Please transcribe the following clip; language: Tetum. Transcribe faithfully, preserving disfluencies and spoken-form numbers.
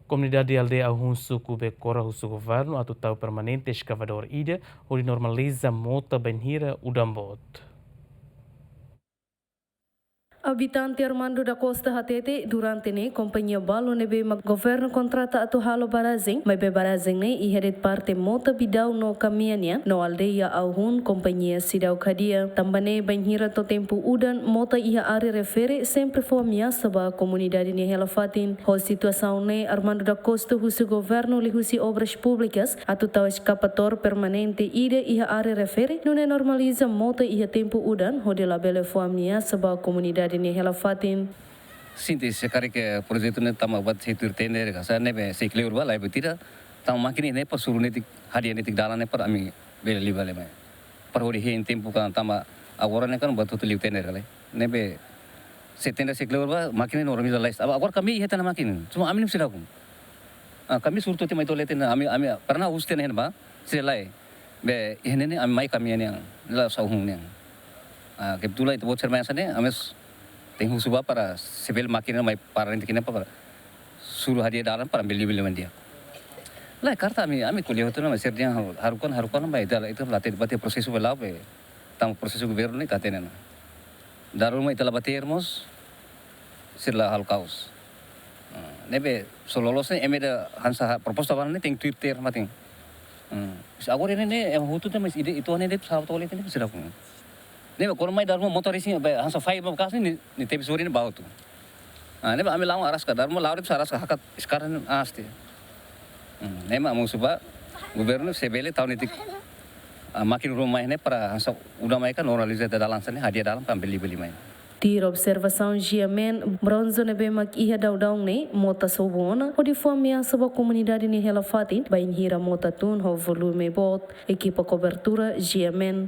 Komunidade aldeia Au-hun, suku Bekora, husu governu atu tau permanente eskavadór ida hodi normaliza mota bainhira udan boot. Abitante Armando da Costa hatete, durante ne'e kompañia balu ne'ebé mak governu kontrata atu halo barajen, maibé barajen ne'e iha de'it parte mota bidau no kamian nian, no aldeia Au-hun kompañia seidauk hadi'a. Tanba ne'e bainhira to'o tempu udan, mota iha área refere sempre fó ameasa ba komunidade nia hela-fatin. Ho situasaun ne'e, Armando da Costa husu governu liuhusi Obras Públikas atu tau eskavadór permanente ida iha área refere, nune'e normaliza mota iha tempu udan, hodi labele fó ameasa ba komunidade nia hela-fatin. Sin, ita sei karik projetu ne'e tama buat sei tuir tender ka, sa ne'ebé sei kleur ba, lae buat ida, tama mákina ne'e para suru netik, hadi'a netik dalan ne'e para ami bele liu ba lai mai. Para hodi hein tempu kan tama agora ne'e kan buat hotu liu tender ka lae. Ne'ebé se tender sei kleur ba, mákina ne'e normaliza lais. Agora, agora kami iha tan mákina. Cuma ami ne'e seidauk. Ah, kami suru to'o tiha mai to'o leten, ami, ami pernah husu tiha ona ba, sira lae. Be, iha ne'e ne'e ami mai kamian nian, la'ós Au-hun nian. Ah, kebetulan ita-boot sira mai hanesan ne'e, ami tenke husu ba para se bele mákina mai para netik ne'e para suru hadi'a dalan para bele liu bele mandia. Lae, karta ami, ami ko'alia hotu ona, mas sira dehan haru-, haruka ona, haruka ona ba, ita la, ita la hatene, ba iha prosesu ba la'o be, tama prosesu governu ne'e ita hatene ona. Dala ruma ita la bá termos, sira la halo kaos. Ah, ne'ebé só loloos ne'e ema ida hanesan proposta ba ne'e tenke tuir termu, mating. Hmm. Agora ne'e, ne'e, ema hotu tenke, mas ida, ita-nia de'it sá tole tenke seidauk. Ne'ebé kuandu mai dala ruma motor racing, be, hanesan fai ba kaos ne'e, ne'e tebe suri ne'e bau tu. Ah, ne'ebé ami la'o araska, dala ruma la'o de'it araska hakat eskada ne'e aas tiha. Hmm, ne'e mak ami husu ba governu se bele tau netik, ah, mákina ruma mai ne'e para hanesan udan mai kan normaliza tiha dalan hanesan ne'e, hadi'a dalan para bele liu bele mai. Tuir observasaun G M N, bronzo ne'ebé mak iha daudaun ne'e, mota sobu ona, hodi fó ameasa ba komunidade nia hela-fatin, bainhira mota tun ho volume boot. Ekipa kobertura G M N,